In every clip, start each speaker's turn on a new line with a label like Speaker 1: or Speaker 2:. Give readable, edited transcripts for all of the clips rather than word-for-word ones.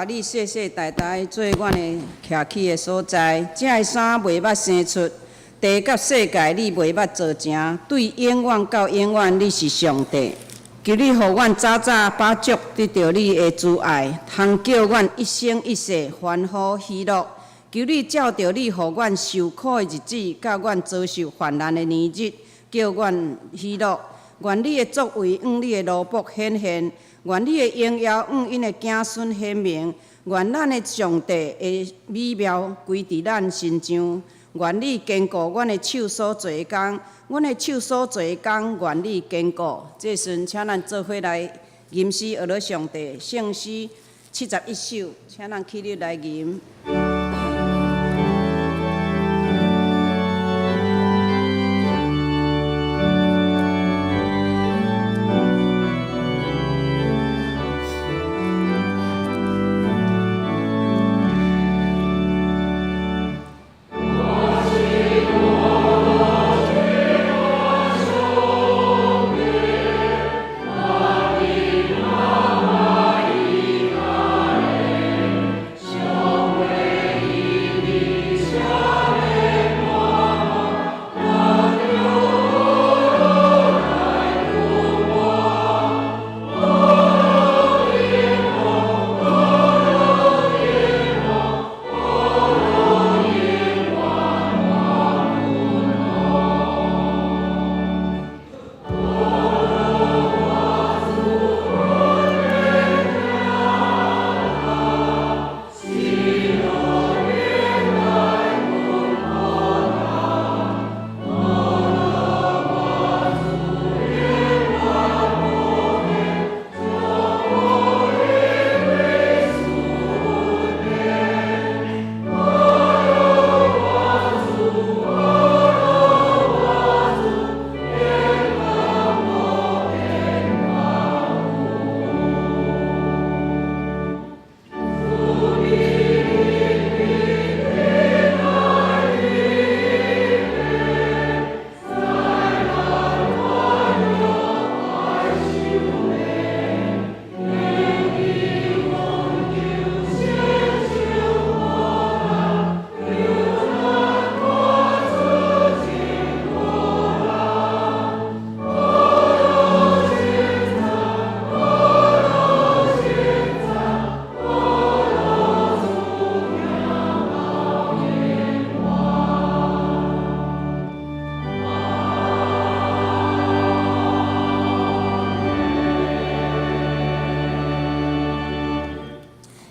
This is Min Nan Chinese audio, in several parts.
Speaker 1: 你世世代代做阮的徛起的所在，這个山袂捌生出，地佮世界你袂捌造成，對永遠到永遠你是上帝。求你予阮早早飽足得著你的慈愛，通叫阮一生一世歡呼喜樂。求你照著你予阮受苦的日子，佮阮遭受患難的年日，叫阮喜樂。願你的作為向你的奴僕顯現，願你的榮耀向𪜶的子孫顯明。願咱的上帝的美妙歸佇咱身上。願你堅固阮的手所做的工，阮的手所做的工，願你堅固。這時陣，請咱做伙來吟詩學上帝聖詩71首，請咱起立來吟。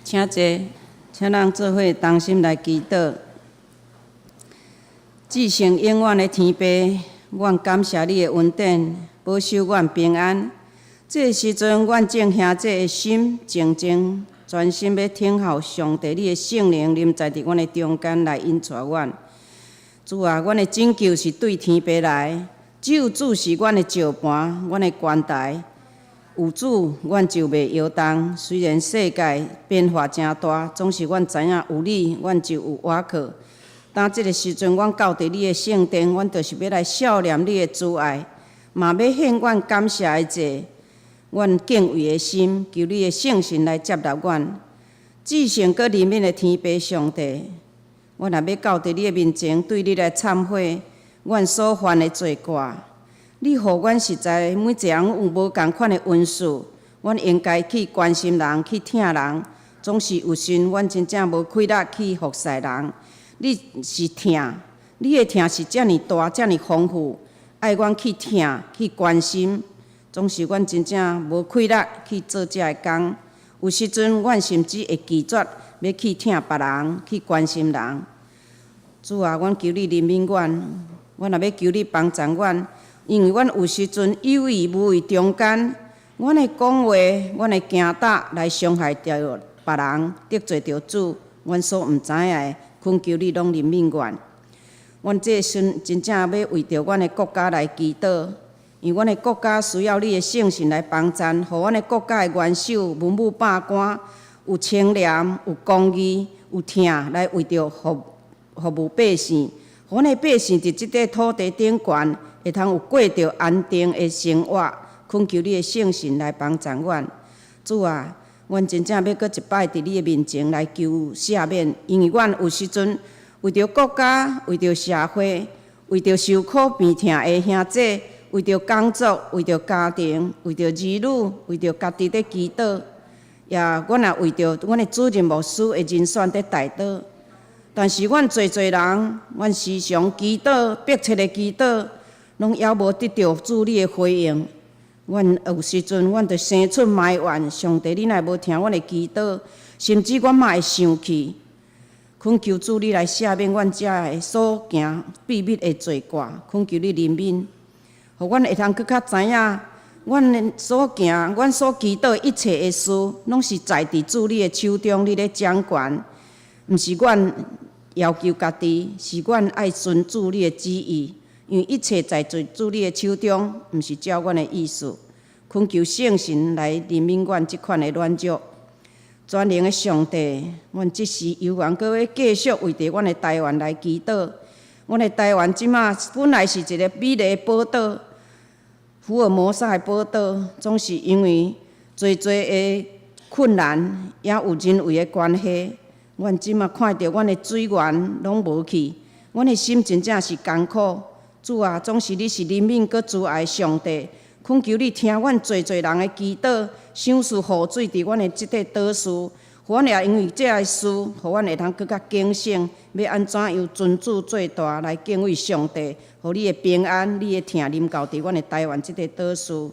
Speaker 1: 請坐，請咱做伙同心來祈禱。至聖永遠的天父，阮感謝你的恩典，保守阮平安。這个時陣，阮眾兄弟的心靜靜，專心欲等候上帝你的聖靈臨在佇阮的中間來引帶阮。主啊，阮的拯救是對天父來，只有主是阮的石磐，阮的關台。有主，阮就袂搖動。雖然世界變化誠大，總是阮知影有你，阮就有倚靠。當這个時陣，阮到佇你的聖殿，阮就是欲來數念你的慈愛，嘛欲獻阮感謝的祭，阮敬畏的心，求你的聖神來接納阮。至聖閣憐憫的天父上帝，阮若欲到佇你的面前，對你來懺悔阮所犯的罪過。你予阮實在每一個人有無仝款的恩賜，阮應該去關心人，去疼人，總是有時阮真正無氣力去服侍人。你是疼，你的疼是遮爾大，遮爾豐富，愛阮去疼，去關心，總是阮真正無氣力去做這个工。有時陣，阮甚至會拒絕欲去疼別人，去關心人。主啊，阮求你憐憫阮，阮也欲求你幫助阮，因為阮有時陣有意無意中間，阮的講話，阮的行動來傷害著別人，得罪著主，阮所毋知影的，懇求你攏憐憫阮。阮這時真正欲為著阮的國家來祈禱，因為阮的國家需要你的聖神來幫贊，予阮的國家的元首文武百官有清廉、有公義、有疼，來為著服務百姓，予阮的百姓佇這塊土地頂懸，會通有過著安定的生活。懇求你的聖神來幫贊阮。主啊，阮真正欲閣一擺佇你的面前來求赦免，因為阮有時陣為著國家、為著社會、為著受苦病疼的兄弟，為著工作、為著家庭、為著兒女、為著家己佇祈禱，也阮也為著阮的主任牧師的人選佇代禱。但是阮濟濟人，阮時常祈禱，迫切的祈禱，攏猶無得著主你的回應。阮有時陣，阮就生出埋怨，上帝，你若無聽阮的祈禱，甚至阮嘛會生氣。懇求主你來赦免阮遮的所行秘密的罪過，懇求你憐憫，予阮會通閣較知影，阮所行、阮所祈禱一切的事，攏是在佇主你的手中，你咧掌權，毋是阮要求家己，是阮愛順主你的旨意。因為一切在主你的手中，毋是照阮的意思。懇求聖神來憐憫阮這款的軟弱。全能的上帝，阮這時猶原閣欲繼續為著阮的台灣來祈禱。阮的台灣這馬本來是一個美麗的寶島，福爾摩沙的寶島，總是因為濟濟的困難，也有人為的關係，阮這馬看著阮的水源攏無去，阮的心真正是艱苦。主啊，總是你是憐憫閣慈愛的上帝，懇求你聽阮濟濟人的祈禱，賞賜雨水佇阮的這塊島嶼，予阮也因為這个事，予阮會通閣較警醒，欲按怎樣尊主做大來敬畏上帝，予你的平安、你的疼臨到佇阮的台灣這塊島嶼。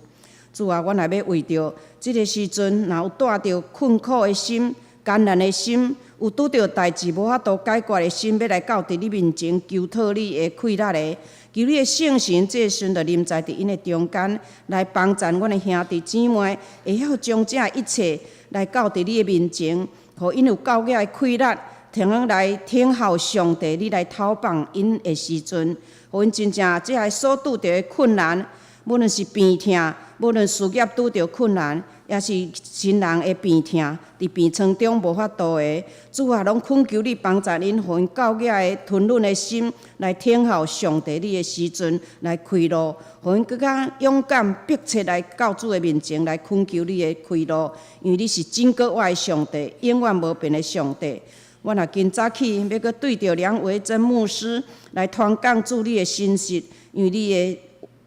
Speaker 1: 主啊，阮也欲為著這个時陣，若有帶著困苦的心、艱難的心，有拄著代誌無法度解決的心，欲來到佇你面前求討你的氣力的，求你的聖神這時陣就臨在佇𪜶的中間，來幫贊阮的兄弟姊妹，會曉將這一切來到佇你的面前，予𪜶有夠額的氣力，通當來等候上帝，你來透放𪜶的時陣，予𪜶真正這个所拄著的困難，無論是病痛，無論事業拄著困難，抑是親人的病痛，佇病床中無法度的，主啊，攏懇求你幫助𪜶，予𪜶夠額的吞忍的心，來等候上帝你的時陣來開路，予𪜶閣較勇敢迫切來到主的面前來懇求你的開路，因為你是真閣活的上帝，永遠無變的上帝。阮也今早起欲閣對著梁維珍牧師來傳講主你的信息，因為你的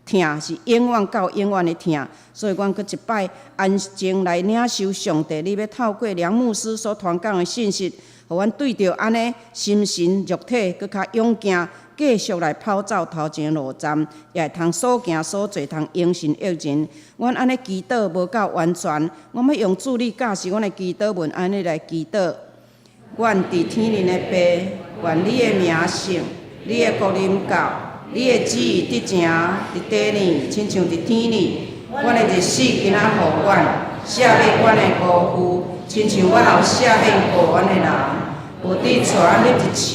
Speaker 1: 疼是永遠到永遠的疼，所以阮閣一擺安靜來領受上帝，你欲透過梁牧師所傳講的信息，予阮對著按呢心神肉體閣較勇健，繼續來跑走頭前路站，也會通所行所做通榮神益人。阮按呢祈禱無夠完全，阮欲用主你教示阮的祈禱文按呢來祈禱。阮佇天頂的父，願你的名聖，你的國臨到。你的旨意執行佇地呢，親像佇天呢。阮的日子今仔予阮，赦免阮的辜負，親像阮也有赦免辜阮的人。無得帶阮入一試，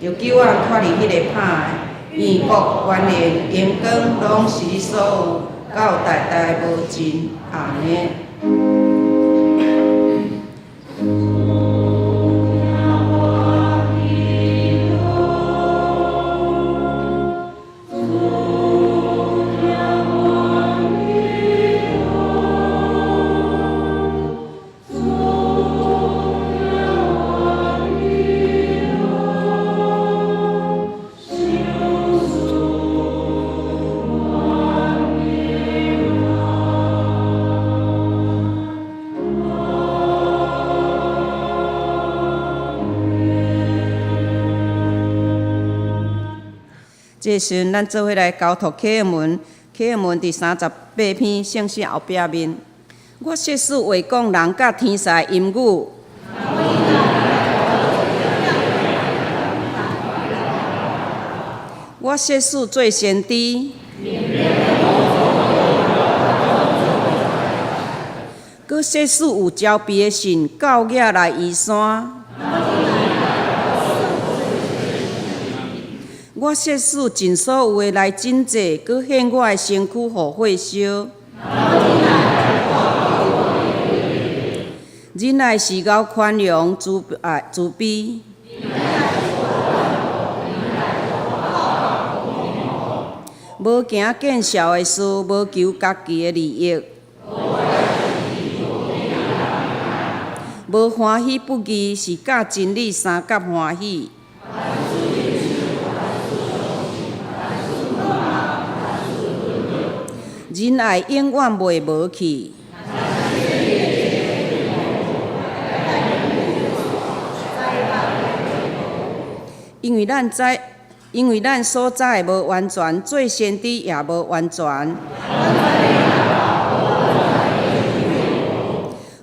Speaker 1: 著救阮脫離彼个歹的。因為國、權能、榮光，攏是你所有，到代代無盡。阿們。這時陣，咱做伙來交託啟應文，啟應文第38篇聖詩後壁面。我設使話講人佮天使的音語，我設使做先知，閣設使有招庇的信，到額來移山。我設使盡所有的來拯濟，閣獻我的身軀予火燒。忍耐是𠢕寬容、慈愛、慈悲。無行見笑的事，無求家己的利益。無歡喜不義，是佮真理相佮歡喜。仁愛永遠袂無去。因為咱知，因為咱所知的無完全，做先知也無完全。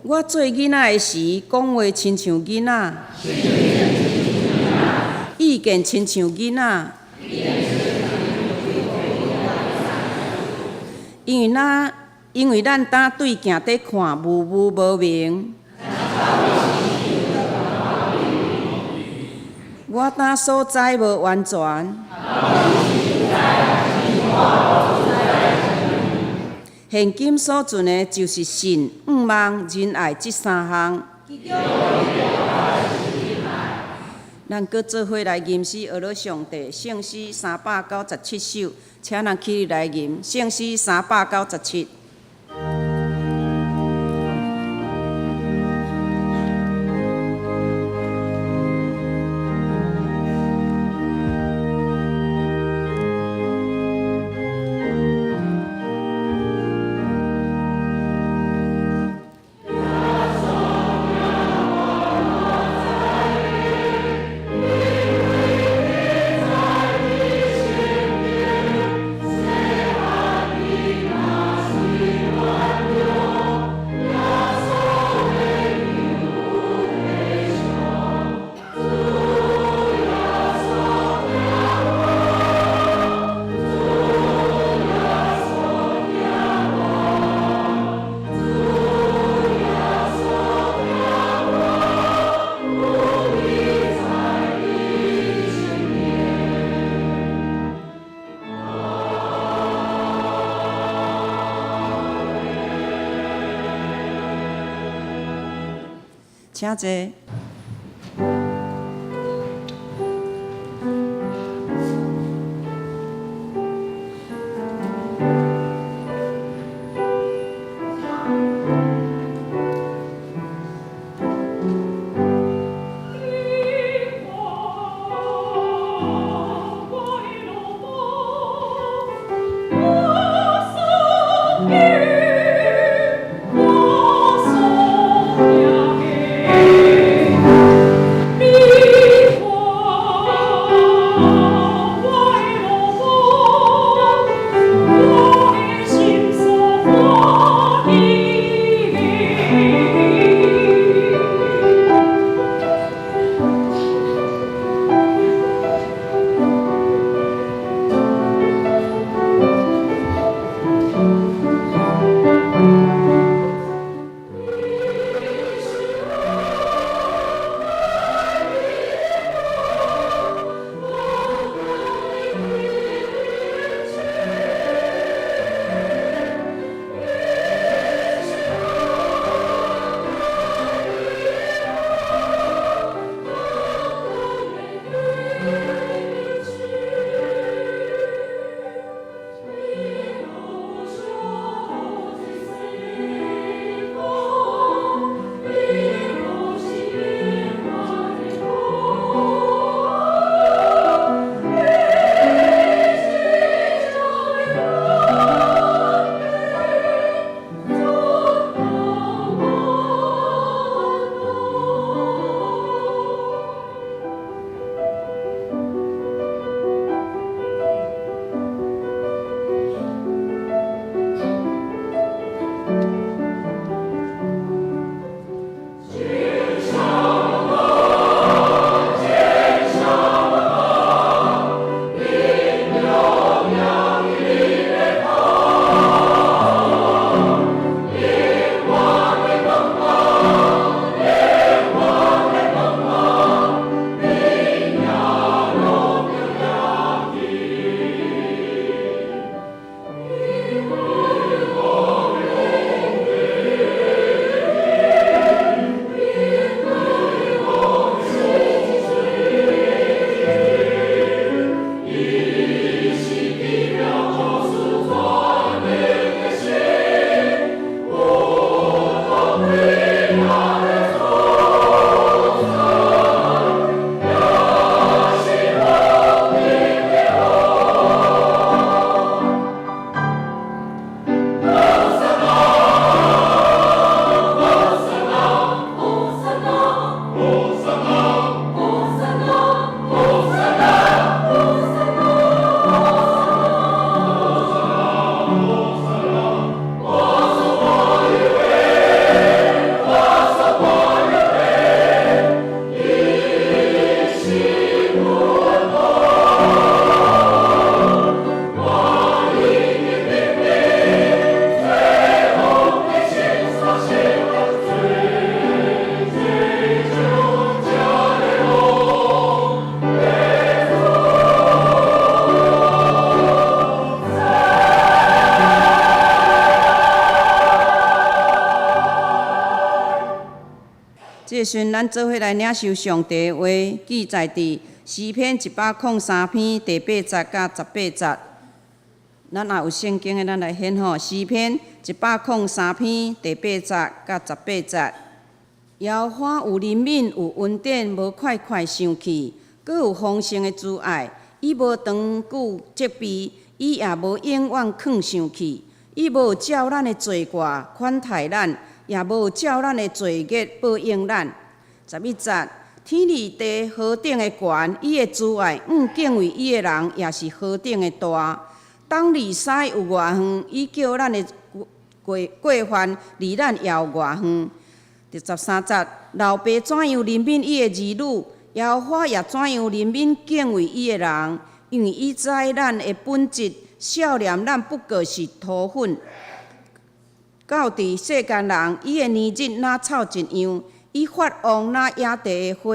Speaker 1: 我做囡仔的時，講話親像囡仔，意見親像囡仔。因為咱當對鏡佇看，霧霧無明。我當所知無完全。現今所存的，就是信、向望、仁愛這三項。咱閣做伙來吟詩，學樂上帝聖詩397首，請咱起立來吟聖詩三百九十七。請坐。這時陣咱做伙來領受上帝話，記載佇詩篇103篇第八節佮18節。咱若有聖經的，咱來掀吼。詩篇一百空三篇第八節佮十八節。耶和華有憐憫，有恩典，無快快生氣，閣有豐盛的慈愛。伊無長久責備，伊也無永遠囥生氣。伊無照咱的罪過款待咱，也無照咱的罪孽報應咱。11節，天離地何等的懸，伊的慈愛向敬畏伊的人也是何等的大。東離西有偌遠，伊叫咱的過過犯離咱也有偌遠。第13節，老爸怎樣憐憫伊的兒女，耶和華也怎樣憐憫敬畏伊的人，因為伊知咱的本質，少年咱不過是塗粉。到佇世間人，伊的年日若草一樣，伊發旺若野地的花，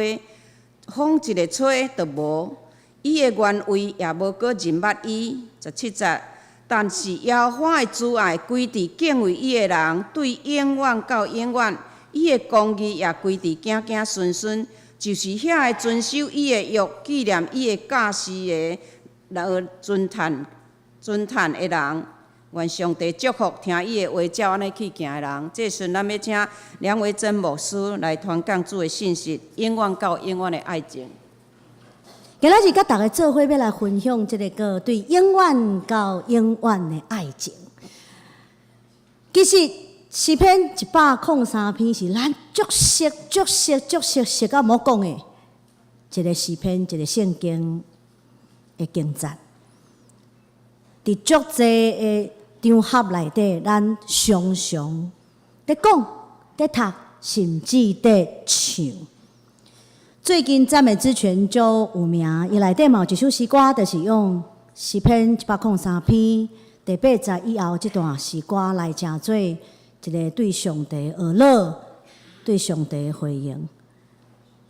Speaker 1: 風一个吹就無。伊的原位也無閣認捌伊。17節，但是耶和華的慈愛歸佇敬畏伊的人，對永遠到永遠。伊的公義也歸佇子子孫孫，就是遐個遵守伊的約、紀念伊的教示的來遵趁遵趁的人。願上帝祝福聽伊的話照按呢去行的人。這時陣咱欲請梁維珍牧師來傳講主的信息，永遠到永遠的愛情。
Speaker 2: 今仔日佮大家做伙欲來分享這个對永遠到永遠的愛情。其實詩篇103篇是咱足熟、足熟、足熟熟到無講的一个詩篇，一个聖經的經節。佇足濟的場合內底，咱常常佇講、佇讀，甚至佇唱。最近讚美之泉足有名，伊內底嘛有一首詩歌，就是用詩篇一百空三篇第八節以後這段詩歌來成做一个對上帝學樂、對上帝回應。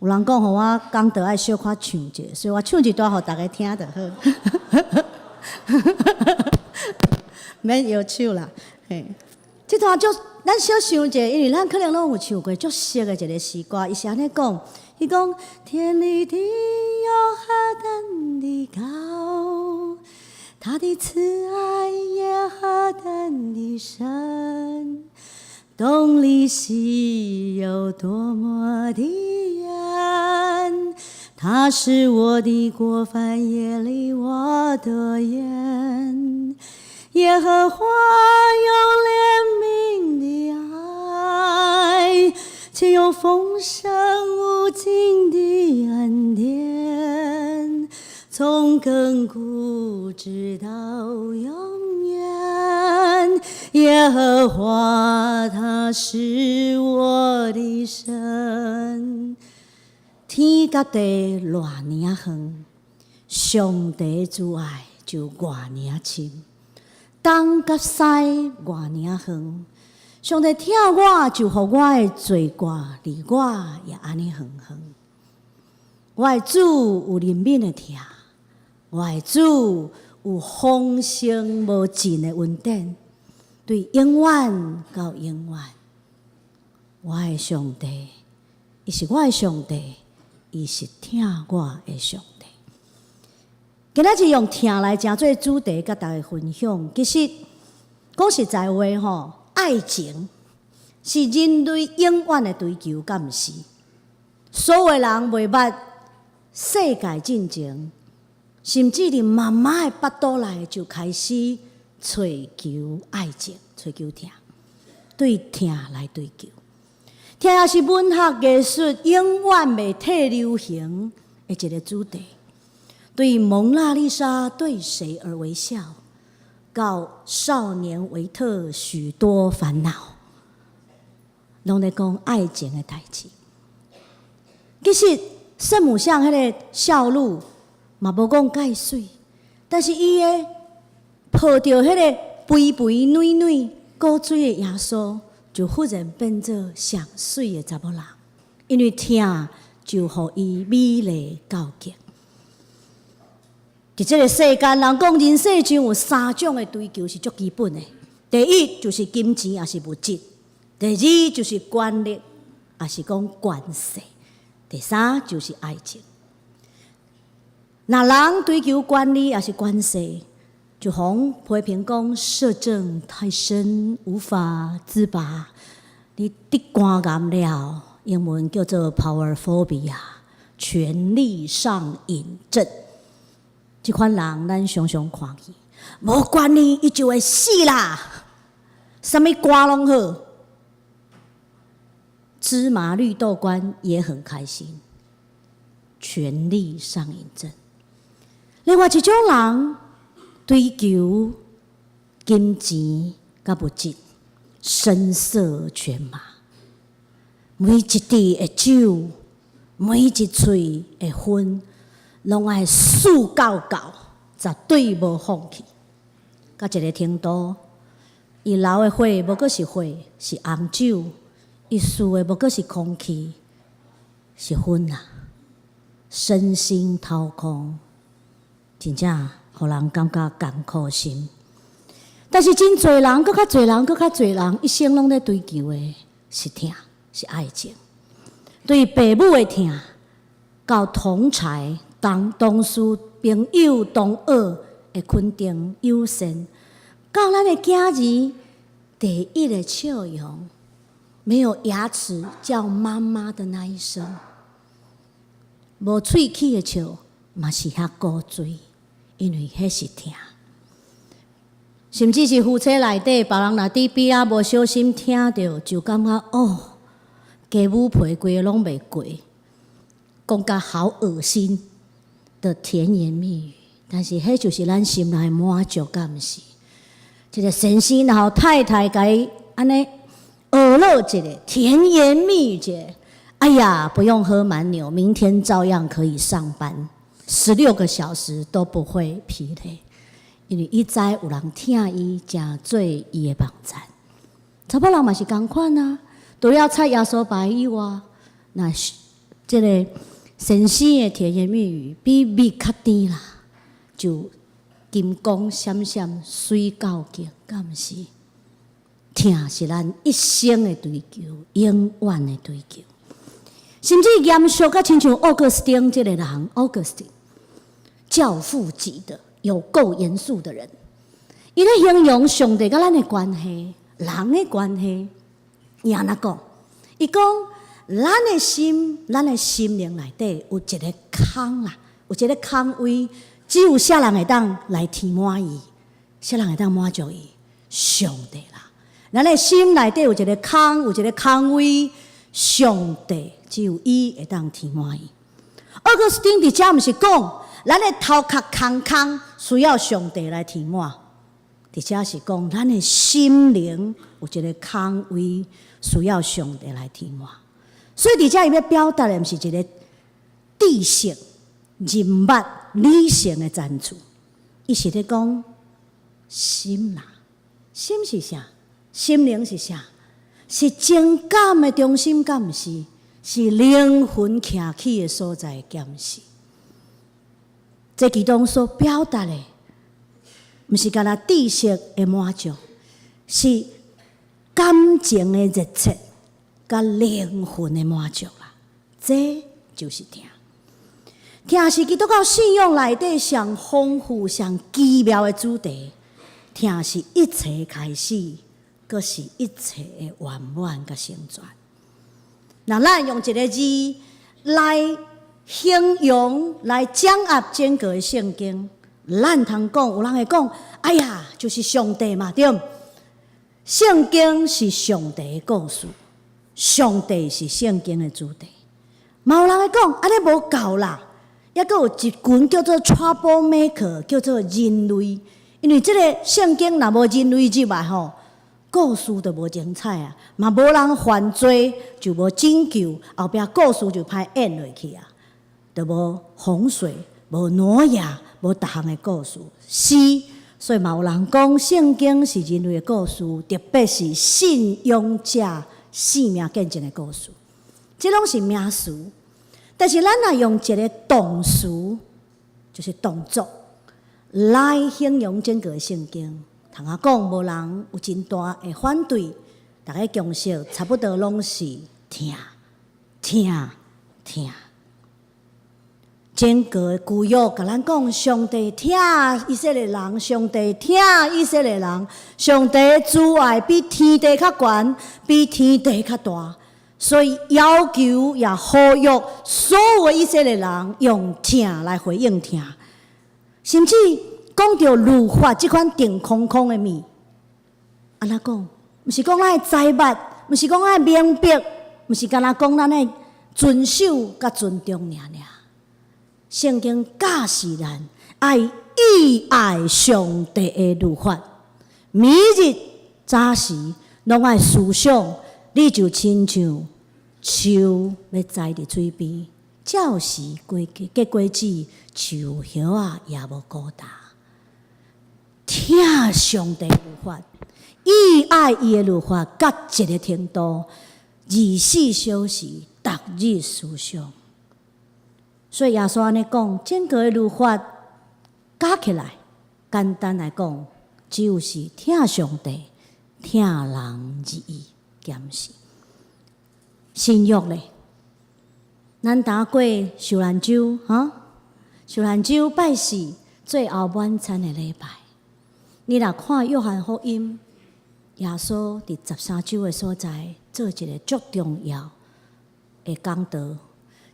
Speaker 2: 有人講予我講道愛小可唱一下，所以我唱一段予大家聽就好。免搖手啦，嘿，這段足咱小想者，因為咱可能攏有唱過足熟的一个詩歌，伊是按呢講。伊講天離地有何等的高，他的慈愛也何等的深，東離西有多麼的遠，他使我的過犯也離我多遠。耶和華有憐憫的愛，且有豐盛無盡的恩典，從亙古直到永遠。耶和華他是我的神。天佮地偌爾遠，上帝慈愛就偌爾深。東佮西偌爾遠，上帝疼我，就予我的罪過離我也按呢遠遠。我的主有憐憫的疼，我的主有豐盛無盡的恩典，對永遠到永遠。我的上帝，伊是我的上帝，伊是疼我的上帝。今仔日用疼來成做主題，佮大家分享。其實講實在話吼，愛情是人類永遠的追求，敢毋是？所有人袂捌世界進前，甚至佇媽媽的腹肚內就開始揣求愛情，揣求疼，對疼來追求。疼也是文學藝術永遠袂退流行的一个主題。對蒙娜麗莎對誰而微笑，到少年維特許多煩惱，攏咧講愛情的代誌。其實聖母像彼个笑露嘛無講蓋媠，但是伊的抱著彼个肥肥軟軟古錐的耶穌，就忽然變做上媠的查某人，因為疼就予伊美麗到極。佇這个世間，人講人世上有三種的追求是足基本的。第一就是金錢，抑是物質；第二就是權力。抑是講權勢。第三就是愛情。若人追求權力抑是權勢，就予批評講攝政太深，無法自拔。你得肝癌了，英文叫做 power phobia，權力上癮症。這款人咱常常看見，無權力伊就會死啦，啥物官攏好，芝麻綠豆官也很開心。權力上癮症。另外一種人追求金錢佮物質，聲色犬馬，每一滴的酒，每一喙的薰，攏愛輸夠夠，絕對無放棄。到一个程度，伊流的血無閣是血，是紅酒；伊輸的無閣是空氣，是薰啊！身心掏空，真正予人感覺艱苦心。但是真濟人，閣較濟人，閣較濟人，一生攏咧追求的是疼，是愛情。對父母的疼，到同儕、同事、朋友、同學的肯定、友善，到咱的囝兒第一个笑容，沒有牙齒叫媽媽的那一聲，無喙齒的笑，嘛是遐古錐，因為彼是疼。甚至是夫妻內底，別人若佇邊仔無小心聽著，就感覺哦，雞母皮規个攏袂過，講甲好噁心的甜言蜜語。但是彼就是咱心內滿足，敢毋是？這個先生然後太太共伊按呢呵咾一下，甜言蜜語一下，哎呀，不用喝蠻牛，明天照樣可以上班，16個小時都不會疲累。因為伊知有人疼伊，誠做伊的幫贊。查某人嘛是仝款啊，除了插耶穌牌以外，若是這个先生的甜言蜜語比蜜較甜啦，就金光閃閃，媠到極，敢毋是？疼是咱一生的追求，永遠的追求。甚至嚴肅甲親像奧古斯丁這个人，奧古斯丁教父級的。有夠嚴肅的人，伊咧形容上帝佮咱的關係，人的關係，伊按怎講？伊講咱的心，咱的心靈內底有一个空啦，有一个空位，只有啥人會當來填滿伊，啥人會當滿足伊？上帝啦！咱的心內底有一个空，有一个空位，上帝只有伊會當填滿伊。奧古斯丁佇遮毋是講，咱的頭殼空空，需要上帝來填滿。佇遮是講，咱的心靈有一个空位，需要上帝來填滿。所以佇遮伊欲表達的，毋是一个知識、人物、理性的層次，伊是咧講心啦。心是啥？心靈是啥？是情感的中心，敢毋是？是靈魂徛起的所在，敢毋是？這其中所表達的，毋是干焦知識的滿足，是感情的熱切，佮靈魂的滿足啦。這就是疼。疼是基督教信仰內底上豐富、上奇妙的主題。疼是一切開始，閣是一切的圓滿佮成全。若咱用一个字來形容、來掌握整個的聖經，咱通講，有人會講：哎呀，就是上帝嘛，對毋？聖經是上帝的故事，上帝是聖經的主題。嘛有人會講：按呢無夠啦，猶閣有一群叫做 trouble maker，叫做人類。因為這个聖經若無人類入來吼，故事就無精彩啊，嘛無人犯罪就無拯救，後壁故事就歹演落去啊，就無洪水、無挪亞、無逐項的故事。是，所以嘛有人講聖經是人類的故事，特別是信仰者生命見證的故事。這攏是名詞，但是咱若用一个動詞，就是動作來形容整個聖經，通仔講無人有真大的反對，逐家共識差不多攏是疼。疼疼。整個舊約共咱講，上帝疼以色列人，上帝疼以色列人，上帝慈愛比天地較懸，比天地較大，所以要求也呼籲所有以色列人用疼來回應疼，甚至講著律法這款定空空的物，按怎講？毋是講咱愛知捌，毋是講愛明白，毋是干焦講咱愛遵守佮尊重爾爾。聖經教示咱愛意愛上帝的律法，每日早時攏愛思想，你就親像樹欲栽佇水邊，照時結果子，樹葉仔也無枯焦。疼上帝律法，意愛伊的律法，到一个程度，24小時，逐日思想。所以耶穌按呢講，整個的律法加起來，簡單來講，只有是疼上帝、疼人而已，敢毋是？新約咧，咱當過受難週，哈？受難週拜四最後晚餐的禮拜，你若看約翰福音，耶穌佇13週的所在做一个足重要的講道。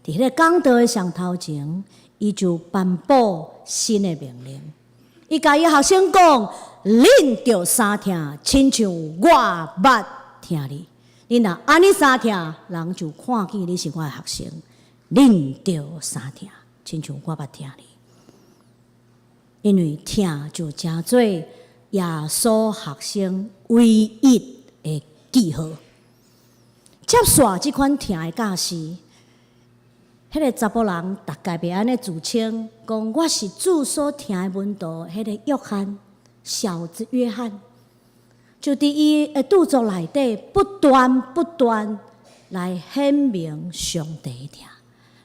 Speaker 2: 佇彼个講道的上頭前，伊就頒布新的命令。伊共伊學生講：恁著相疼，親像我捌疼你。恁若按呢相疼，人就看見你是我的學生。恁著相疼，親像我捌疼你。因為疼就成做耶穌學生唯一的記號。接續這款疼的教示，彼个查埔人逐家袂按呢自稱，講我是主所疼的門徒，彼个約翰，小子約翰，就佇伊的著作內底不斷不斷來顯明上帝疼。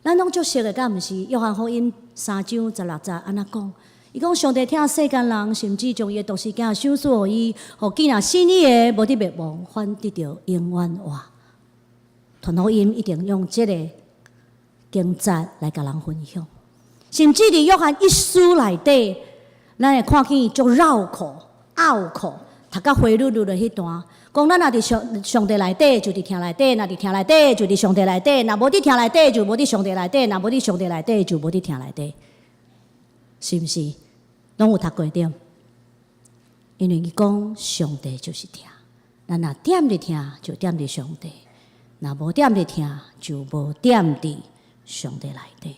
Speaker 2: 咱攏足熟的，敢毋是？約翰福音3章16節按怎講？伊講上帝疼世間人，甚至將伊的獨生囝賞賜予伊，予見若信伊的，無得滅亡，反得著永遠活。傳福音一定用這个經節來共人分享，甚至佇約翰一書內底，咱會看見足繞口、拗口，讀甲花嚕嚕的彼段，講咱若佇上上帝內底，就佇疼內底；若佇疼內底，就佇上帝內底；若無佇疼內底，就無佇上帝內底；若無佇上帝內底，就無佇疼內底，是毋是？攏有讀過對？因為伊講上帝就是疼，咱若踮佇疼，就踮佇上帝；若無踮佇疼，就無踮佇上帝內底。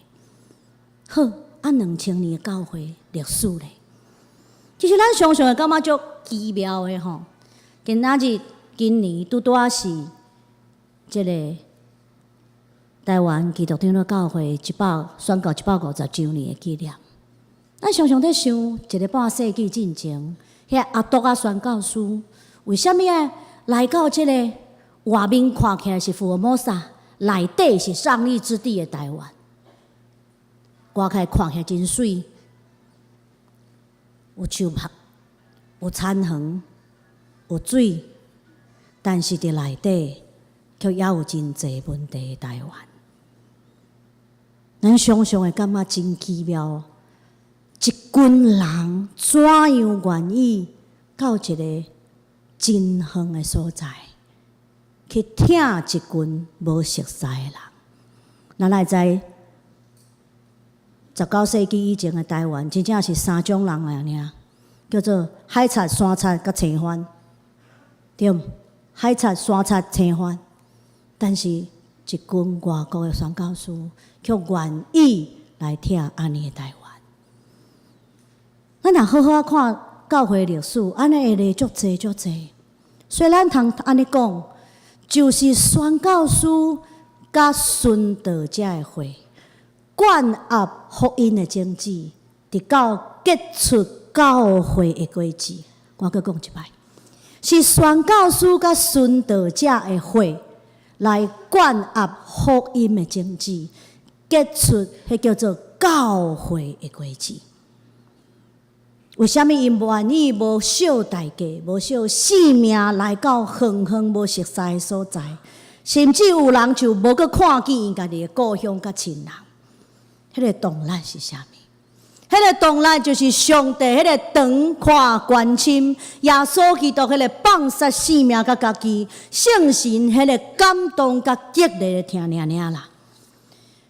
Speaker 2: 好，啊，2000年的教會歷史咧，其實咱常常會感覺足奇妙的吼。今仔日今年拄拄仔是這个台灣基督長老教會宣告150週年的紀念。咱常常咧想，一个半世紀進前，遐阿篤仔宣教師為啥物愛來到這个外面看起來是福爾摩沙，內底是上帝之地的台灣？外口看起來真媠，有樹木，有田園，有水，但是佇內底卻猶有真濟問題的台灣。咱常常會感覺真奇妙，一群人怎樣願意到一个真遠的所在去疼一群無熟似的人？咱來知19世紀以前的台灣，真正是三種人爾爾，叫做海賊、山賊佮青番，對毋？海賊、山賊、青番，但是一群外國的宣教師卻願意來疼按呢的台灣。咱若好好看教會歷史，按呢的例足濟足濟。所以咱通按呢講，就是宣教師佮殉道者的血，灌壓福音的種子，直到結出教會的果子。我閣講一擺，是宣教師佮殉道者的血來灌壓福音的種子，結出彼叫做教會的果子。為啥物𪜶願意無惜代價、無惜性命來到遠遠無熟似的所在？甚至有人就無閣看見𪜶家己的故鄉佮親人。彼個動力是啥物？彼個動力就是上帝彼個長闊關深，耶穌基督彼個放捨性命佮家己，聖神彼個感動佮激勵的疼爾爾啦。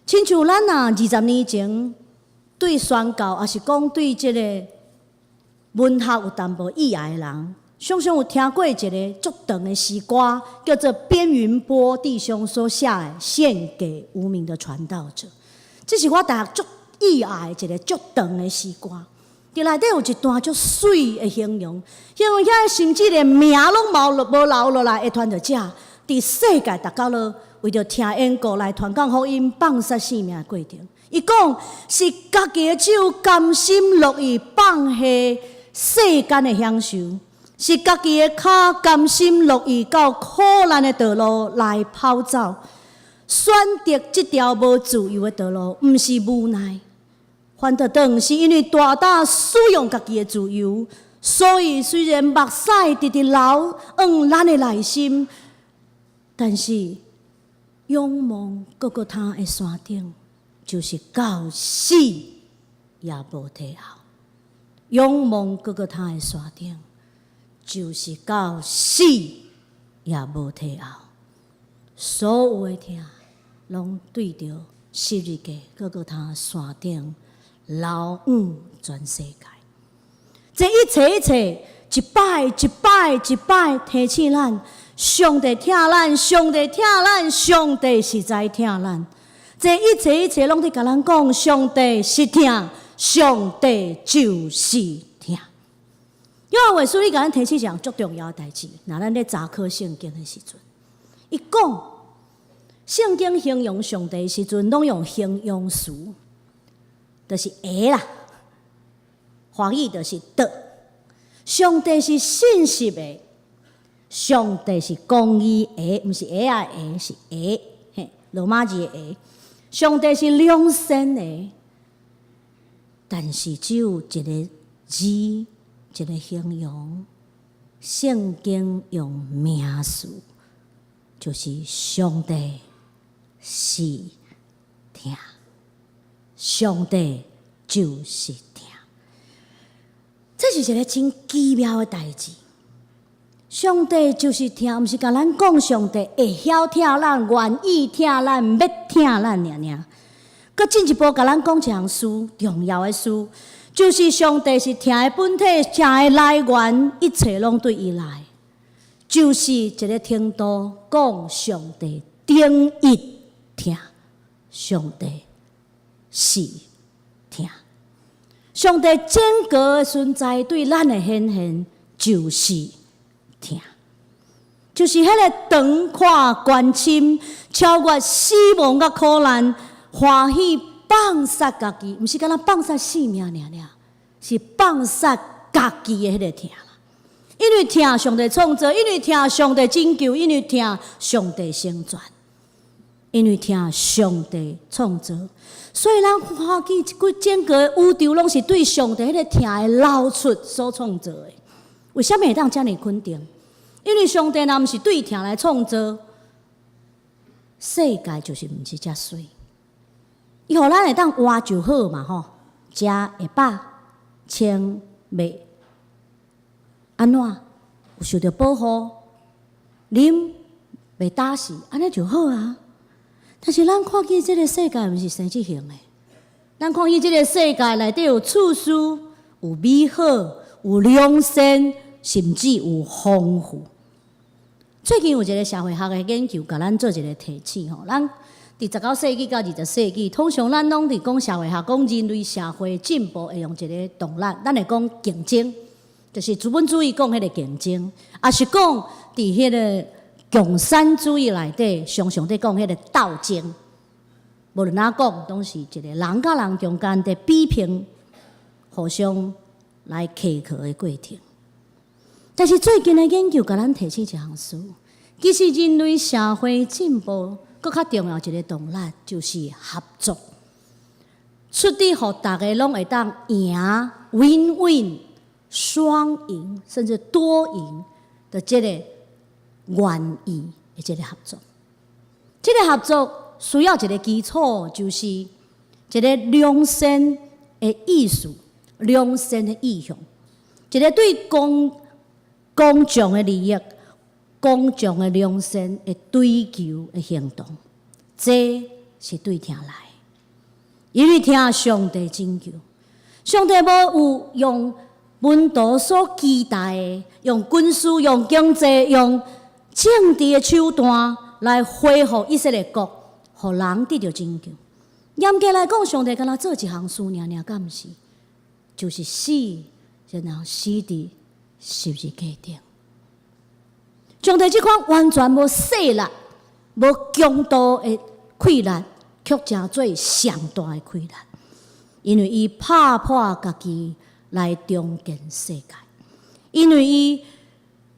Speaker 2: 親像咱啊，20年前對宣教，抑是講對這個文學有淡薄意愛的人，常常有聽過一个足長的詩歌，叫做邊雲波弟兄所寫的《獻給無名的傳道者》。這是我大學足意愛的一个足長的詩歌。佇內底有一段足媠的形容，形容遐甚至連名攏無留落來，會傳著遮，佇世界逐角落為著聽緣故來傳講福音、放捨性命的過程。伊講是家己的手甘心樂意放下世間的享受，是家己的跤甘心樂意到苦難的道路來跑走，選擇這條無自由的道路，毋是無奈，反倒轉是因為大膽使用家己的自由，所以雖然目屎直直流往咱的內心，但是仰望各各他的山頂，就是到死也無退後。仰望各各他的山頂，就是到死也無退後。所有的疼，攏對著十字架各各他山頂流往全世界。這一切一切，一擺一擺一擺提醒咱，上帝疼咱，上帝疼咱，上帝實在疼咱。這一切一切攏佇共咱講，上帝是疼，上帝就是疼。約翰話書裡共咱提醒一項足重要的代誌，若咱咧查考聖經的時陣，伊講聖經形容上帝的時陣，攏用形容詞，就是的啦。華語就是的。上帝是信實的，上帝是公義的，毋是鞋仔的，是的，嘿，羅馬字的的。上帝是良善的，但是只有一个字，一个形容，聖經用名詞，就是上帝是疼，上帝就是疼。這是一个真奇妙的代誌。上帝就是疼，毋是共咱講上帝會曉疼咱，願意疼咱，欲疼咱爾爾。閣進一步共咱講一項事，重要的事，就是上帝是疼的本體，疼的來源，一切攏對伊來，就是一个程度講上帝等於疼，上帝是疼。上帝整个的存在對咱的顯現就是疼，就是彼个長闊關深，超越死亡佮苦難，歡喜放捨家己，毋是干焦放捨性命爾爾，是放捨家己的彼個疼。因為疼上帝創造，因為疼上帝拯救，因為疼上帝成全，因為疼上帝創造，所以咱看見這規整个宇宙攏是對上帝彼个疼的流出所創造的。為啥物會當遮爾肯定？因為上帝若毋是對疼來創造，世界就是毋是遮媠。伊予咱會當活就好嘛吼，食會飽，穿袂按怎，有受著保護，啉袂焦死，按呢就好啊。但是咱看見這个世界毋是生這型的，咱看見這个世界內底有自私、有美好、有良善，甚至有豐富。最近有一个社會學的研究，共咱做一个提醒吼。咱佇19世紀到20世紀，通常咱攏佇講社會學，講人類社會進步會用一个動力，咱會講競爭，就是資本主義講彼个競爭，抑是講佇彼个共產主義內底，常常佇講彼个鬥爭。無論按怎講，攏是一个人佮人中間佇比拼，互相來苛刻的過程。但是最近的研究，共咱提醒一項事，其實人類社會進步，閣較重要一个動力，就是合作，出佇予逐个攏會當贏，win-win 雙贏，甚至多贏的這个願意的這个合作。這个合作需要一个基礎，就是一个良善的意思、良善的意向，一个對公眾的利益、公眾的良善的追求的行動。這是對疼來，因為疼上帝拯救，上帝無有用門徒所期待的，用軍事、用經濟、用政治的手段來恢復以色列國，予人得著拯救。嚴格來講，上帝敢若做一項事爾爾，敢毋是？就是死，然後死佇十字架頂。上帝這款完全無勢力、無強度的氣力，卻成做上大的氣力，因為伊拍破家己來重建世界，因為伊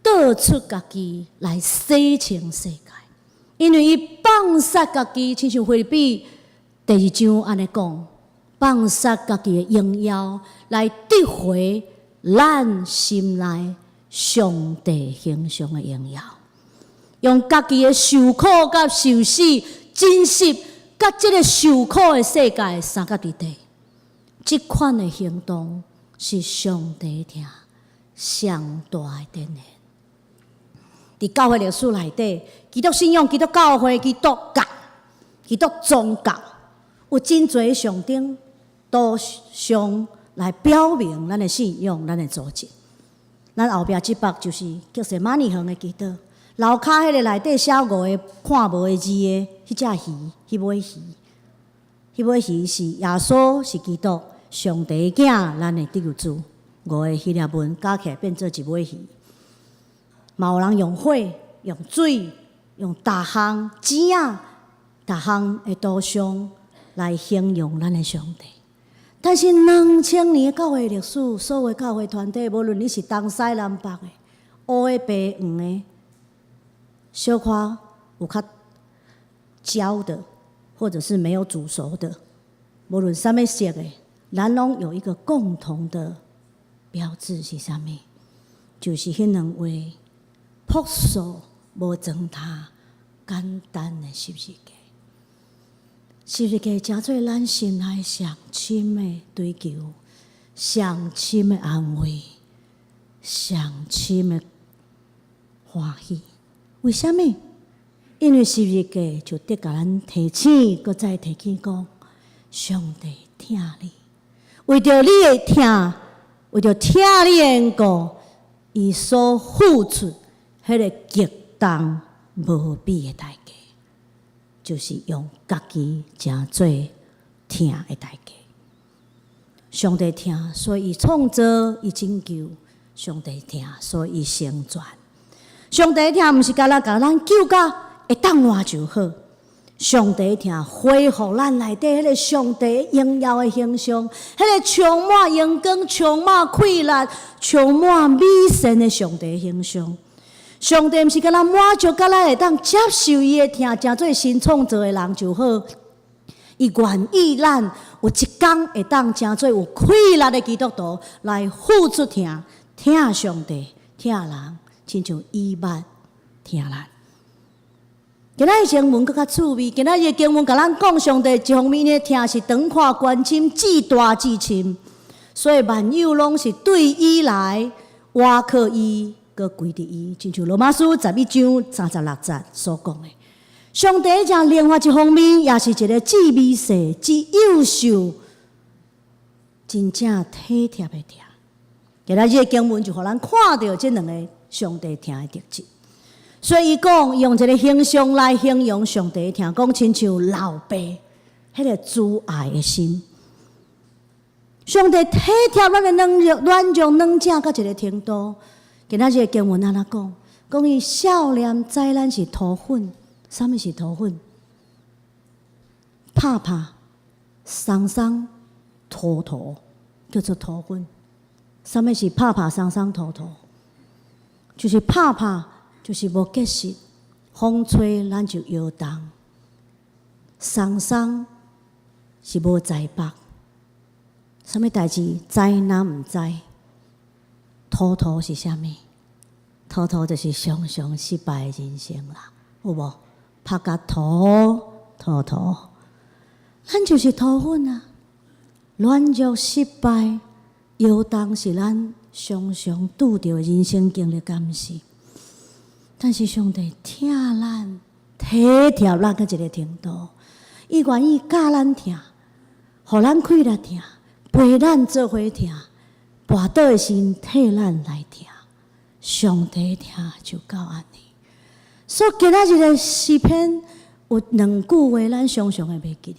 Speaker 2: 倒出家己來洗清世界，因為伊放殺家己，親像腓立比第二章按呢講，放殺家己的榮耀來得回咱心內上帝形象的榮耀，用家己的受苦佮受死，真實佮這个受苦的世界相佮佇底，這款的行動是上帝疼上大的展現。佇教會歷史內底，基督信仰、基督教會、基督教、基督宗教，有真濟象徵圖像來表明咱的信仰、咱的組織。咱後壁這幅就是客西馬尼園的祈禱，樓跤彼个內底寫五个看無的字的彼隻魚，彼尾魚，彼尾魚是耶穌，是基督，上帝的囝，咱的得救主。五个希臘文加起來變做一尾魚。嘛有人用火、用水、用逐項錢仔、逐項的圖像來形容咱的上帝。但是2000年的教會歷史，所有教會團體，無論你是東西南北的、烏的、白黃的，小可有較焦的，或者是沒有煮熟的，無論啥物色的，咱攏有一個共同的標誌是啥物？就是彼兩話樸素無裝他簡單的十字架。十字架成做咱心內上深的追求，上深的安慰，上深的歡喜。為啥物？因為十字架就得共咱提醒，閣再提醒講，上帝疼你，為著你的疼，為著疼你的緣故，伊所付出彼个極重無比的代價，就是用家己成做疼的代價。上帝疼，所以伊創造，伊拯救；上帝疼，所以伊成全。上帝疼，毋是干焦共咱救到會當活就好。上帝疼恢復咱內底彼个上帝榮耀的形象，彼个充滿榮光、充滿氣力、充滿美善的上帝形象。上帝毋是干焦滿足，佮咱會當接受伊的疼，成做新創造的人就好。伊願意咱有一工會當成做有氣力的基督徒來付出疼，疼上帝，疼人，親像伊捌疼咱。今仔日經文閣較趣味，今仔日經文共咱講，上帝一方面的疼是長闊觀深、至大至深，所以萬有攏是對伊來，倚靠伊，閣歸佇伊，親像羅馬書11章36節所講的。上帝這另外一方面，也是一个至微細、至幼秀、真正體貼的疼。今仔日的經文就予咱看著這兩个上帝疼的特質。所以伊講用一个形象來形容上帝疼，講親像老爸彼个慈愛的心。上帝體貼咱的軟弱、軟弱、軟正到一个程度。今仔日的經文按怎講？講伊少年知咱是塗粉，啥物是塗粉？拍拍鬆鬆塗塗，叫做塗粉。啥物是拍拍鬆鬆塗塗？就是拍拍，就是無結實，風吹咱就搖動。鬆鬆是無知覺，啥物代誌知若毋知？塗塗是啥物？塗塗就是常常失敗的人生啦，有無？拍甲塗塗塗，咱就是塗粉啊！軟弱失敗，搖動是咱常常拄著的人生經歷，敢毋是？但是上帝疼咱，體貼咱到一个程度，伊願意教咱疼，予咱氣力疼，陪咱做伙疼，跋倒的時替咱來疼。上帝疼就到按呢。所以今仔日的詩篇有兩句話，咱常常會袂記得，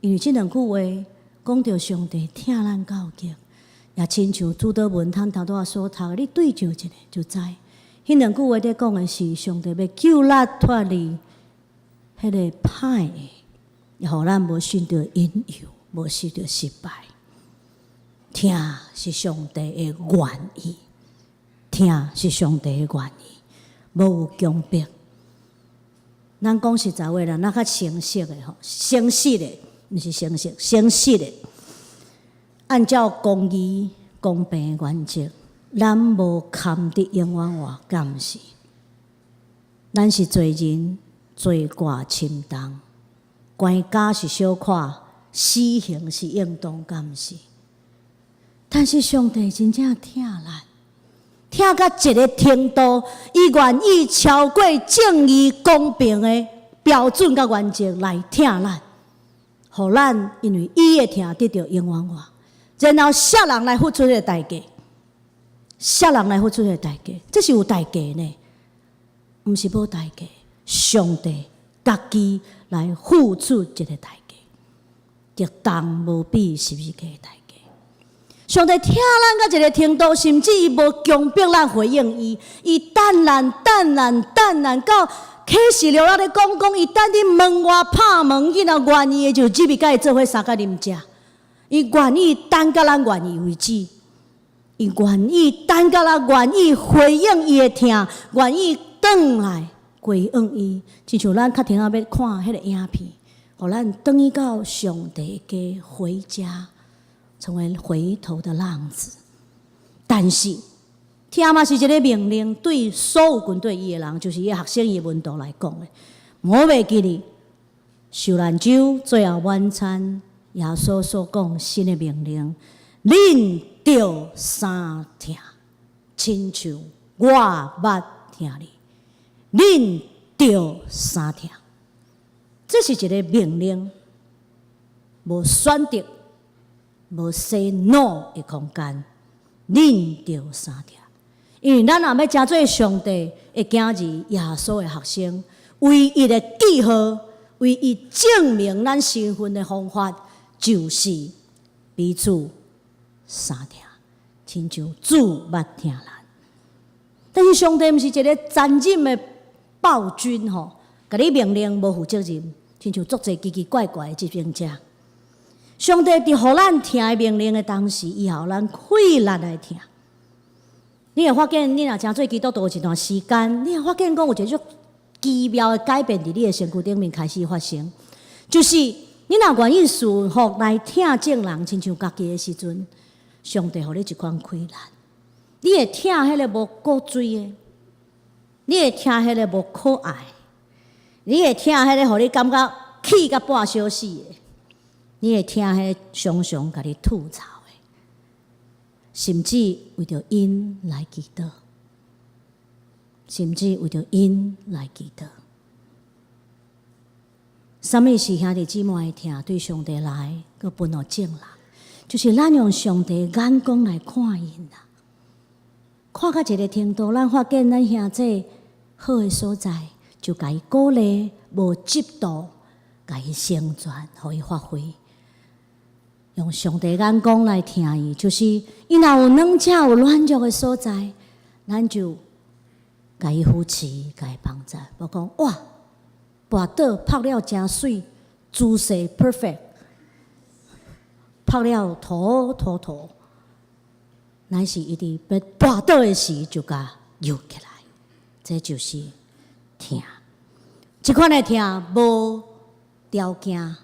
Speaker 2: 因為這兩句話講著上帝疼咱到極，也親像主禱文咱頭拄仔所讀的，你對照一下就知。彼兩句話咧講的是上帝欲救咱脫離彼个歹的，予咱無受著引誘，無受著失敗。疼是上帝的願意，疼是上帝的願意，無有強迫。咱講實在話啦，咱較誠實的吼，誠實的，毋是誠實，誠實的。按照公義、公平的原則，咱無堪得永遠活，敢毋是？咱是罪人，罪過深重，關監是小可，死刑是應當，敢毋是？但是上帝真正疼咱，疼到一个程度，伊願意超過正義、公平的標準佮原則來疼咱，予咱因為伊的疼得著永遠活。然後啥人來付出這个代價？啥人來付出這个代價？這是有代價呢，毋是無代價。上帝家己來付出這个代價，極重無比十字架的代價。上帝疼咱到一个程度，甚至伊無強迫咱回應伊，伊等咱、等咱、等咱到啟示錄仔咧講講，伊等佇門外拍門，伊若願意的就入去佮伊做伙相佮啉食。伊願意等到咱願意為止，伊願意等到咱願意回應伊的疼，願意轉來歸向伊。親像咱較停仔欲看彼个影片，予咱轉去到上帝家回家，成為回頭的浪子。但是，疼嘛是一个命令，對所有跟隨伊的人，就是伊的學生、伊的門徒來講的。無袂記得受難週最後晚餐，耶穌所講新的命令：恁著相疼，親像我捌疼你。恁著相疼，這是一个命令，無選擇，無 say no 的空間。恁著相疼，因為咱若欲成做上帝的囝兒、耶穌的學生，唯一的記號，唯一證明咱身份的方法，就是彼此相疼，親像主捌疼咱。但是上帝毋是一个殘忍的暴君吼，共你命令無負責任，親像足濟奇奇怪怪的執行者。上帝佇予咱疼的命令的同時，伊予咱氣力來疼。你會發現，你若成做基督徒一段時間，你會發現講有一個足奇妙的改變佇你的身軀頂面開始發生，就是你若願意順服來疼眾人，親像家己的時陣，上帝予你一款氣力。你會疼彼个無骨髓的，你會疼彼个無可愛，你會疼彼个予你感覺氣甲半小死的，你會疼彼个常常共你吐槽的，甚至為著𪜶來祈禱，甚至為著𪜶來祈禱。啥物是兄弟姊妹的疼？對上帝來，閣分予眾人，就是咱用上帝眼光來看𪜶啦。看到一个程度，咱發現咱兄弟好的所在，就共伊鼓勵，無嫉妒，共伊成全，予伊發揮。用上帝眼光來疼伊，就是伊若有軟弱、有軟弱的所在，咱就共伊扶持，共伊幫助。無講哇，跋倒拍了誠媠，姿勢 perfect，拍了塗塗塗，乃是伊佇欲跋倒的時就共挹起來，這就是疼。這款的疼無條件，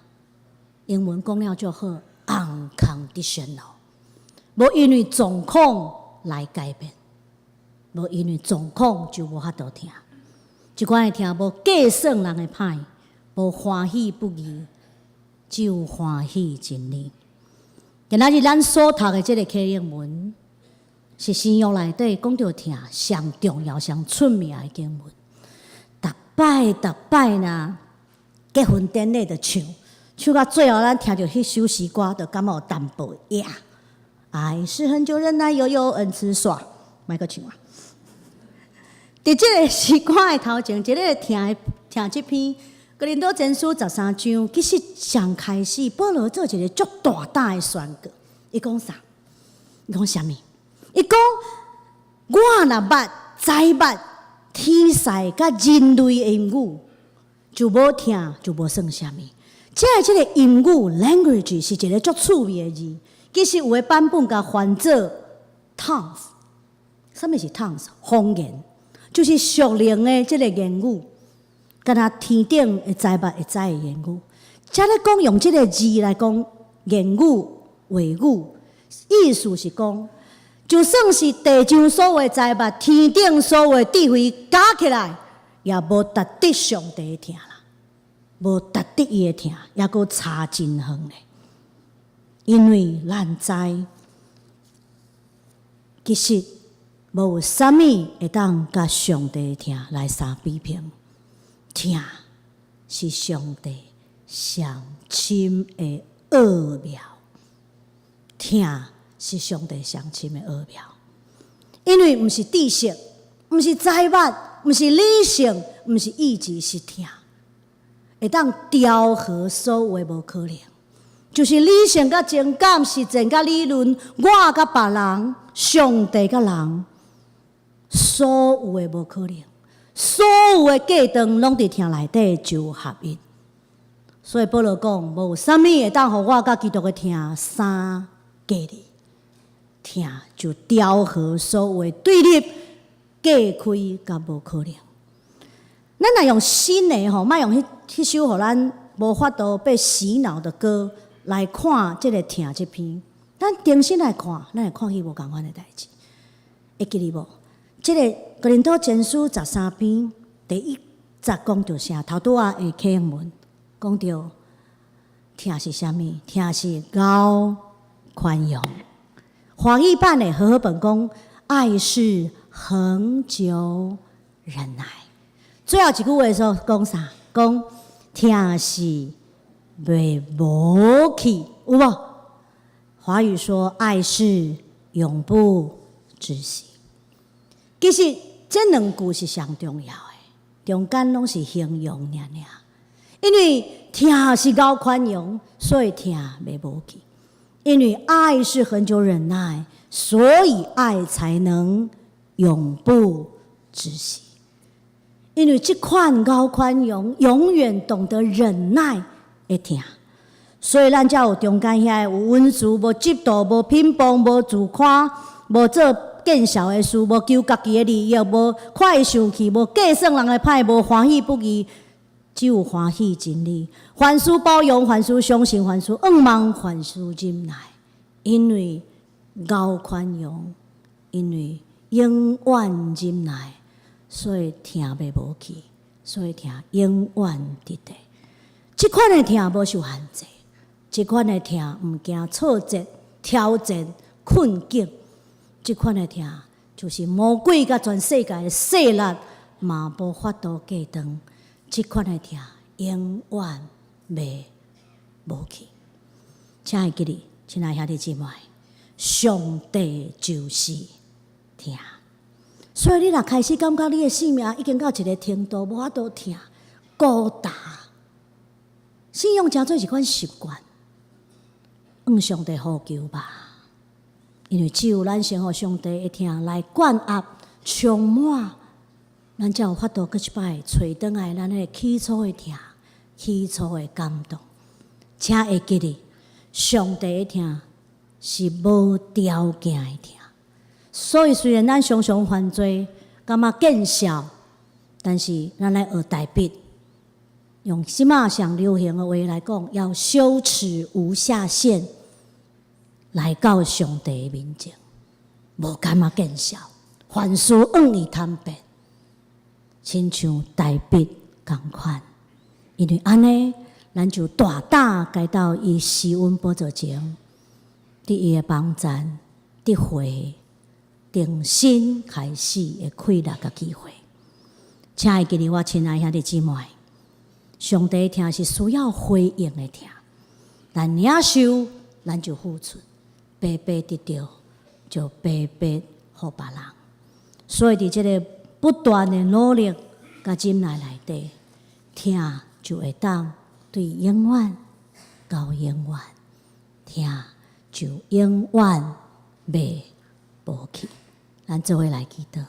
Speaker 2: 英文講了就好，unconditional，無因為狀況來改變，無因為狀況就無法度疼。這款的疼無計算人的歹，無歡喜不義，只有歡喜真理。今仔日咱所讀的這个啟應文，是新約內底講著疼上重要、上出名的經文。逐擺逐擺呢，結婚典禮就唱，唱到最後，咱聽著彼首詩歌，就感覺有淡薄仔。愛是恆久忍耐，又有恩慈，煞，莫閣唱啊！佇這个詩歌的頭前，一个疼疼這篇哥林多前書13章，其實上開始，保羅做一个足大膽的宣告。伊講啥？伊講啥物？伊講我若捌知捌天使佮人類的言語，就無疼，就無算啥物。這个言語 language 是一个足趣味的字。其實有的版本共翻做 tongues，啥物是 tongues？方言，就是屬靈的這个言語，敢若天頂會知捌會知的言語。遮咧講用這个字來講言語話語，意思是講，就算是地上所有的財物，天頂所有的智慧加起來，也無達得上帝的疼啦，無達得伊的疼，猶閣差真遠咧。因為咱知，其實無有啥物會當佮上帝的疼來相比拼。疼是上帝上深的奧妙，疼是上帝上深的奧妙。因為毋是知識，毋是知捌，毋是理性，毋是意志，是疼，會當調和所有的無可能。就是理性佮情感，實踐佮理論，我佮別人，上帝佮人，所有的無可能，所有的隔斷，攏佇疼內底就合一。所以保羅講，無啥物會當予我佮基督的疼相隔離，疼就調和所有的對立、隔開佮無可能。咱若用新的吼，莫用彼首予咱無法度被洗腦的歌來看這个疼這篇，咱重新來看，咱會看彼無仝款的代誌。會記得無？這个哥林多前書13篇第一節講著啥？頭拄仔的啟應文講著疼是啥物？疼是𠢕寬容。華語版的和合本講，愛是恆久忍耐。最後一句話說講啥？講疼是袂無去，有無？華語說愛是永不止息。其實這兩句是上重要的，中間攏是形容爾爾。因為疼是𠢕寬容，所以疼袂無去。因為愛是恆久忍耐，所以愛才能永不止息。因為這款𠢕寬容，永遠懂得忍耐的疼，所以咱才有中間遐有恩慈，無嫉妒，無偏謗，無自誇，無做見笑的事，無求家己的利益，無快生氣，無計算人的歹，無歡喜不義，只有歡喜真理。凡事包容，凡事相信，凡事仰望，凡事忍耐。因為𠢕寬容，因為永遠忍耐，所以疼袂無去，所以疼永遠佇咧。這款的疼無受限制，這款的疼毋驚挫折、挑戰、困境。這款的疼就是魔鬼佮全世界的勢力嘛無法度隔斷。這款的疼永遠袂無去。請會記得，親愛兄弟姊妹，上帝就是疼。所以你若開始感覺你的生命已經到一个程度，無法度疼，孤單。信仰成做一款習慣，向上帝呼求吧。因為只有咱先予上帝的疼來灌壓、充滿，咱才有法度閣一擺揣轉來咱彼个起初的疼、起初的感動。請會記得，上帝的疼是無條件的疼。所以雖然咱常常犯罪，感覺見笑，但是咱來學大衛，用這馬上流行的話來講，要羞恥無下限，來到上帝面前，無感覺見笑，凡事向伊坦白，親像大衛仝款，因為按呢，咱就大膽來到伊施恩寶座前，佇伊的幫贊得回重新開始的氣力佮機會。請會記得我親愛兄弟姊妹，上帝疼是需要回應的疼，咱領受，咱就付出，白白得著，就白白予別人。所以佇這个不斷的努力佮忍耐內底，疼就會當對永遠到永遠，疼就永遠袂無去。咱做伙來祈禱。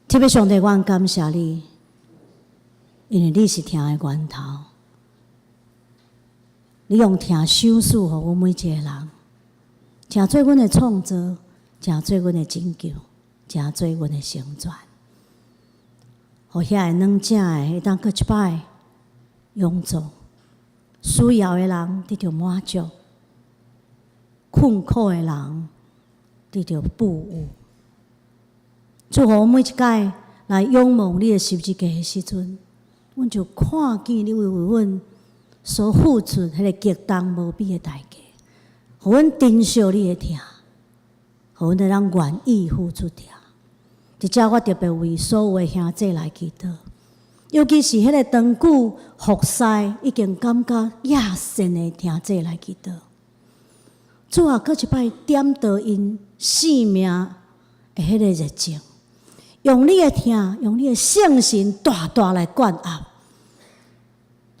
Speaker 2: 天父上帝，我感謝你，因為你是疼的源頭，你用疼賞賜予阮每一个人，成做阮的創造，成做阮的拯救，成做阮的成全。予遐个軟正的會當閣一擺勇壯，需要的人得著滿足，困苦的人得著富有。祝福每一擺來仰望你的十字架的時陣，阮就看見你為阮所付出彼個極重無比的代價，予阮珍惜你的疼，予阮會當願意付出疼。佇遮我特別為所有的兄弟來祈禱，尤其是彼個長久服侍已經感覺厭世的兄弟來祈禱。主啊，閣一擺點著𪜶生命的彼個熱情，用你的疼，用你的聖神大大來灌壓，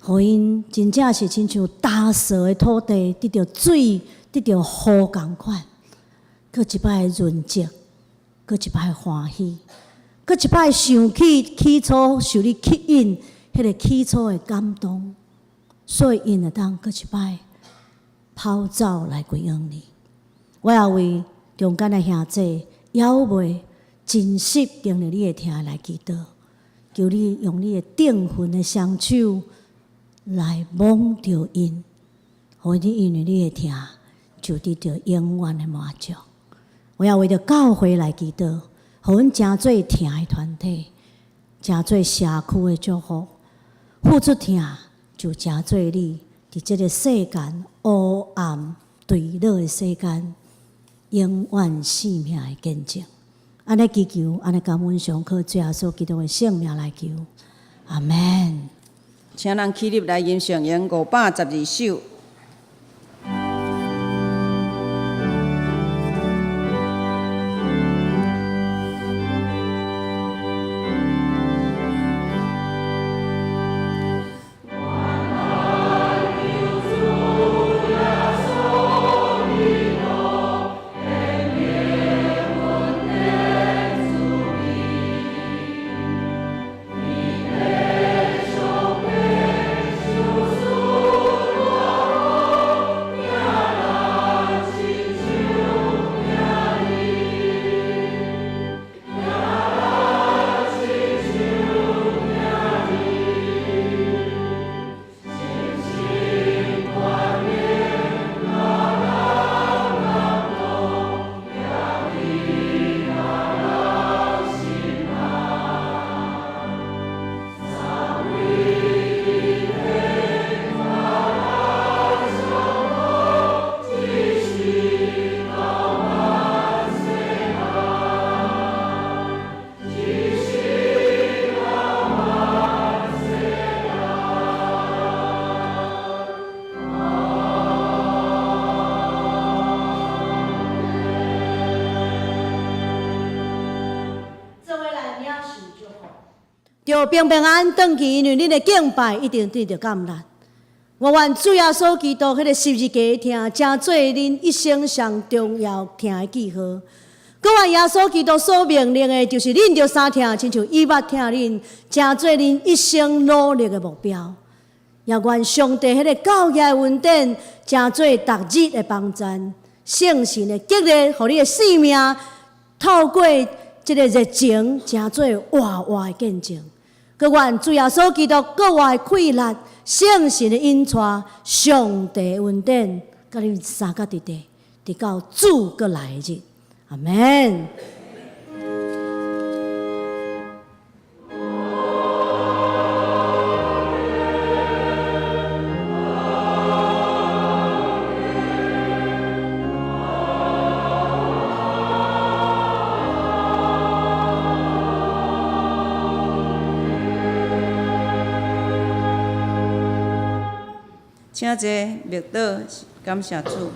Speaker 2: 予𪜶真正是親像乾燥的土地，得著水，得著雨仝款，閣一擺潤澤，閣一擺歡喜，閣一擺想起起初受你吸引，彼个起初的感動，所以𪜶會當閣一擺跑走來歸向你。我也為中間的兄弟，猶未真實經歷你的疼來祈禱，求你用你的定魂的雙手來摸著𪜶，予𪜶因為你的疼，就得著永遠的滿足。我也為著教會來祈禱，予阮成做疼的團體，成做社區的祝福，付出疼就成做你佇這个世間烏暗墜落的世間，永遠生命的見證。按呢祈求，按呢感恩，上靠主耶穌基督的聖名來求，阿門。
Speaker 1: 請咱起立來吟唱詠512首。
Speaker 2: 著平平安安轉去，因為恁的敬拜一定得著感力。我願主耶穌基督彼个十字架的疼，成做恁一生上重要疼的記號。閣願耶穌基督所命令的，就是恁著相疼，親像伊捌疼恁，成做恁一生努力的目標。也願上帝彼个教義的恩典，成做逐日的幫贊，聖神的激勵，予你的生命透過這个熱情，成做活活的見證。閣願主耶穌基督閣外的氣力，聖神的引帶，上帝的恩典，佮恁相佮佇佇，直到主閣來的日。阿門。
Speaker 1: 請坐默禱，感謝主。